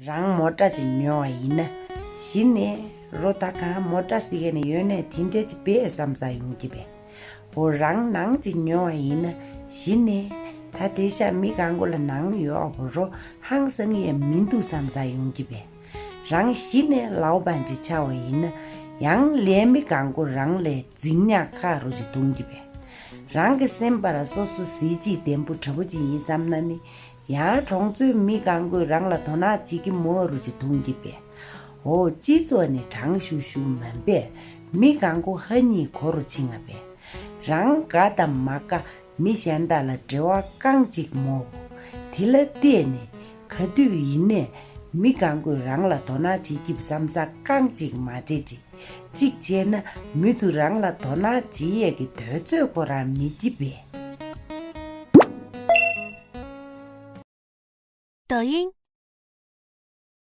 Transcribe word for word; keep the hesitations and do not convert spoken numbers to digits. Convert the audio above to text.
རང་མོ་ཊ་ཅིག་ཉོས་པ་ཡིན་ན། གཞི་ནས་རོ་ད་གང་མོ་ཊ་ཟེར་མཁན་ནི་ཡོད་ནས་དེ་འདྲ་ཅིག་བས་བསམ་ས་ཡོང་གི་པས། འོ་རང་ནང་ཅིག་ཉོས་པ་ཡིན་ན། གཞི་ནས་ད་དེ་ཤ་མི་གང་གོ་ལ་ནང་ཡོད་པ་རོ་ཧང་སང་ཡས་མི་འདུག་བསམ་ས་ཡོང་གི་པས། རང་གཞི་ནས་ལའོ་པན་ཅིག་ཆགས་པ་ཡིན་ན། ཡང་ལས་མི་གང་གོ་རང་ལས་རྫིག་ཉག་ཁག་རུ་ཅིག་གཏོང་གི་པས། རང་གི་སེམས་པར་སོ་སོ་གཟི་བརྗིད་ལྡན་པོ་དྲ་པོ་ཅིག་ཡིན་བསམ་ན་ནི། ཡང་གྲོང་ཚོའི་མི་གང་གོས་རང་ལ་དོ་སྣང་བྱེད་ཀྱི་མོ་རུ་ཅིག་མཐོང་གི་པས། འོ་སྤྱི་ཚོགས་ནི་གྲང་ཤུ་ཤུ་མིན་པས། མི་གང་གོ་ཧ་ཉིས་གོ་རུ་ཕྱིན་ང་པས། རང་དགའ་དང་མ་དགའ་མི་གཞན་དག་ལ་འབྲེལ་བ་རྐང་གཅིག་མོ། དེ་ལ་བལྟས་ནས་ག་དུས་ཡིན་ནས་མི་གང་གོས་རང་ལ་དོ་སྣང་བྱེད་ཀྱི་བསམ་ས་རྐང་གཅིག་མ་བྱེད་ཅིག་གཅིག་བྱས་ན་མི་ཚོ་རང་ལ་དོ་སྣང་བྱེད་ཡས་ཀྱི་དུས་ཚོད་ཁོ་རང་མེད་ཀྱི་པས། 抖音